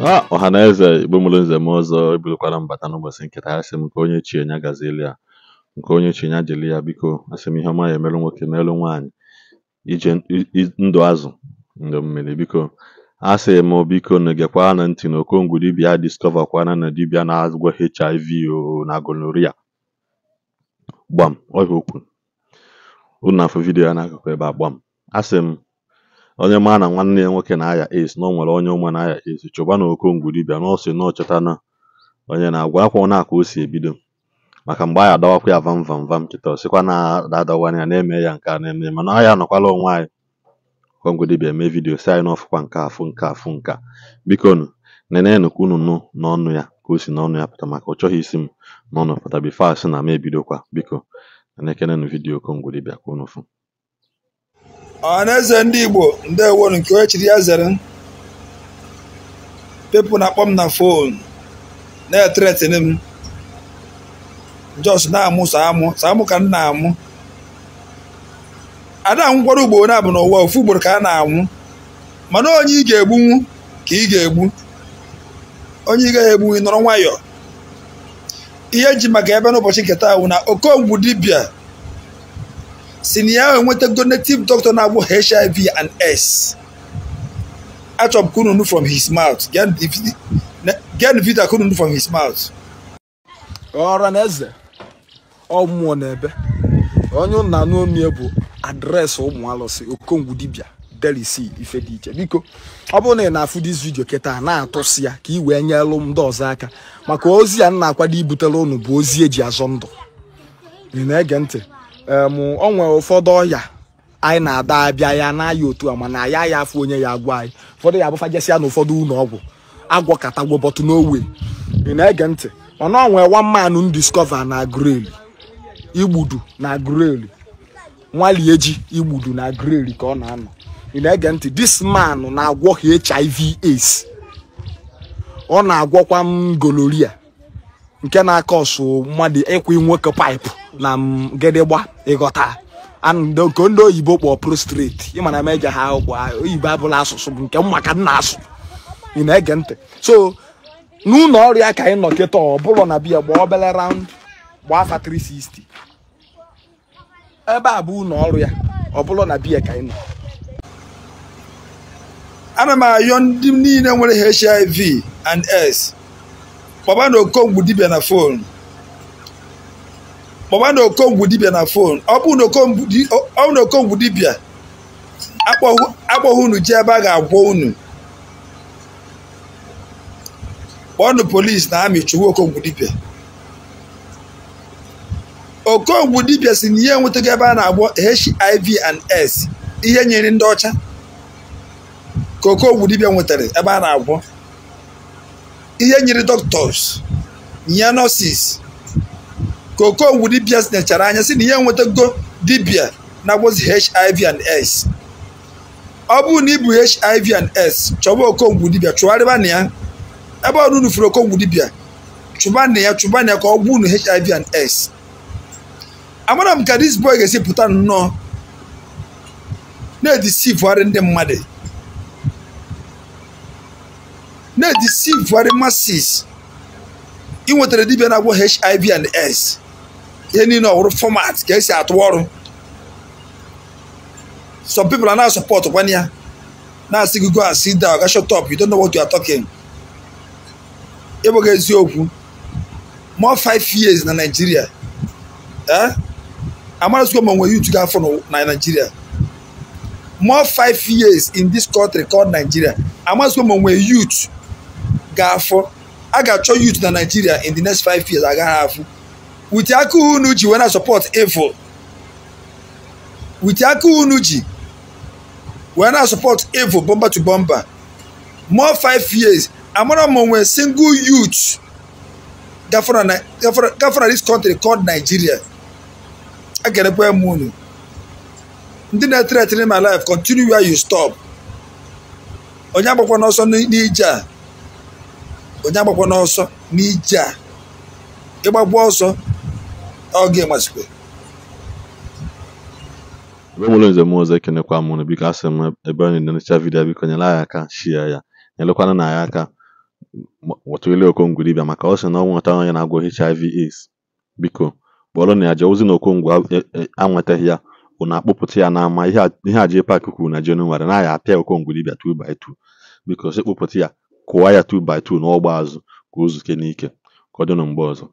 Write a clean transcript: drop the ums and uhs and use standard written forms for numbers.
Ọhaneze Igbo mụrụ nze m ọzọ eburukwala mbata n'ụbọchị nke taa. Asị m nke onye chie ya gazieli ya, nke onye chie ya jeli ya. Biko, asị m ihe ọma ya emerụ nwoke merụ nwaanyị, ije ndụ azụ ndụ mmiri. Biko, asị m biko na gekwana ntị na Okongwu dibịa discover kwana na dibịa na-agwọ HIV o na gonorrhea. Gbam ọhịa okwu unu na-afụ vidiyo ya n'akụkụ ebe a. Gbam, asị m onye maa na nwanne ya nwoke na-aya AIDS, na o nwere onye ụmụ na-aya AIDS, chụba na Okongwu dibịa na ọ sị na ọ chọtana onye na-agwọ akwa na ka o si ebido. Maka mgbe anyị adawakwa ya vam vam vam kịta, ọ sịkwa na adawana ya na-eme ya nke a na-eme ya, mana ọ ya anọkwala onwe anyị. Okongwu dibịa eme vidiyo si anyị n'ọfụkwa nke afụ nke afụ nke a. Biko nụ nenenụ ka unu nụ n'ọnụ ya ka o si n'ọnụ ya pụta, maka ọ chọghị isi m n'ọnụ pụta bifo asị na m ebidokwa. Biko nenekenenụ vidiyo Okongwu dibịa ka unu fụ. Ọhaneze ndị Igbo, ndewonu. Nke onye chiri ya zere. People na-akpọ m na phone na-ethreaten m, just na-amụ samụ samụ ka m na-amụ. Ada anwụkwara ugboro na-abụ n'ụwa, ofu ugboro ka a na-anwụ, mana onye ị ga-egbunwu ka ị ga-egbu, onye ị gaghị egbunwu ị nọrọ nwayọọ. Ihe ji maka ebe n'ụbọchị nke taa wụ na Okongwu dibịa si na ya enwetago native doctor na-agwọ HIV and S. Achọrọ m ka unu nụ from his mouth. Get the video ka unu nụ from his mouth. Ọra na eze ọ mmụọ n'ebe onye ụnụ na-anụ onu bụ adreesị ụmụ alụsị Okongwu dibịa delisi ife dị iche. Biko, ọ bụrụ na ị na-afụ this video kịta, na-atụsị ya ka ị wee nyelụ ndị ọzọ aka, maka ozi a na-akwado ibutere ụnụ bụ ozi eji azọ ndụ. Ị na-ege ntị? O nwere ụfọdụ ọya anyị na-ada abịa ya n'aya otu a, mana ya ya afụ onye ya agwa anyị. Ụfọdụ ya abụfajesịa na ụfọdụ ụlọ ọgwụ agwọ katagwo bọtụ n'owe. Ị na-ege ntị? Mana o nwere one man discover na greli igbudu, na greli nwalieji igbudu, na greli ka ọ na-anọ. Ị na-ege ntị? This man na-agwọ HIV AIDS, ọ na-agwọkwa m gonorrhea nke na-akọsụ mmadụ ịkwụ nwoke pipe na gedegba, ịghọta, nke ndị oyibo kpọọ prostrate. Ịma na meje ha akwụkwọ oyibo abụla asụsụ bụ nke m maka nna asụ. Ị na-ege ntị? So n'ụlọ ọrụ ya ka anyị nọ kịta, ọ bụrụ na biya gbaa obele round, gbaa afa 360, ebe a bụ ụlọ ọrụ ya, ọ bụrụ na biya ka anyị nọ. Ana m ayọ ndị niile nwere HIV and S, kpọba na Okongwu dibịa na phone, kpọba na Okongwu dibịa na phone. Ọ bụ na Okongwu dibịa akpọghị unu ji ebe a ga-agwọ unu, kpọọnụ polisi na amị chụwa Okongwu dibịa. Okongwu dibịa si na ihe enwetaghị ebe a na-agwọ HIV and S, ihe nyere ndị ọcha ka Okongwu dibịa nwetara ebe a na-agwọ, ihe nyere doctors nye nurses ka Okongwu dibịa nechara anya si na ihe nwetago dibịa na-agwọzi HIV and S. Ọ bụrụ na ibu HIV and S, chọba Okongwu dibịa, chụgharịba na ya ebe ọ unu furu Okongwu dibịa, chụba na ya, chụba na ya ka ọ gwụ unu HIV and S. Amara m ka this boy ga-esi pụta nnọọ na-edisivụgharị ndị mmadụ, na-edisivụgharị masses. Ị nwetara dibịa na-agwọ HIV and S, ihe niile ọ wụrụ format ka esi atụ ọrụ. Some people are now support kwana ya, na-asị gị go and sit down, shut up, you don't know what you are talking. Ịbụghị eziokwu. More 5 years na Nigeria, amarasịkwa ma nwere youth ga-afọ na Nigeria. More 5 years in this country called Nigeria, amarasịkwa ma nwere youth ga-afọ. A ga-achọ youth na Nigeria in the next 5 years, agaghị afụ. With aka unu ji wee na support evil, with aka unu ji wee na support evil bomber to bomber. More 5 years, amara ma nwere single youth gafara this country called Nigeria. Akerekwe m unu ndị na-threaten my life, continue where you stop. Onye agbakwa n'ọsọ n'ije a, onye agbakwa n'ọsọ n'ije a, ịgbagba ọsọ ọ ga-enwezikwe. Ebe mụrụ nze m ọzọ ekenekwa m unu. Biko, asị m ebe anyị na-enecha vidiyo, biko nyere anyị aka share ya, nyelekwana na anyị aka. Wetụle Okongwu dibịa maka ọ sị na ọ nweta onye na-agwọ HIV AIDS. Biko kpọrọ na ya jee ozi na Okongwu anwetaghị ya, unu akpụpụta ya n'ama. Ihe a JPAC kwuru na Jenụwarị na ya apịa Okongwu dibịa 2 by 2. Biko sị kpụpụta ya, kụwa ya 2 by 2 n'ọgba azụ ka o zuke n'ike. Ka ọ dịnụ mgbe ọzọ.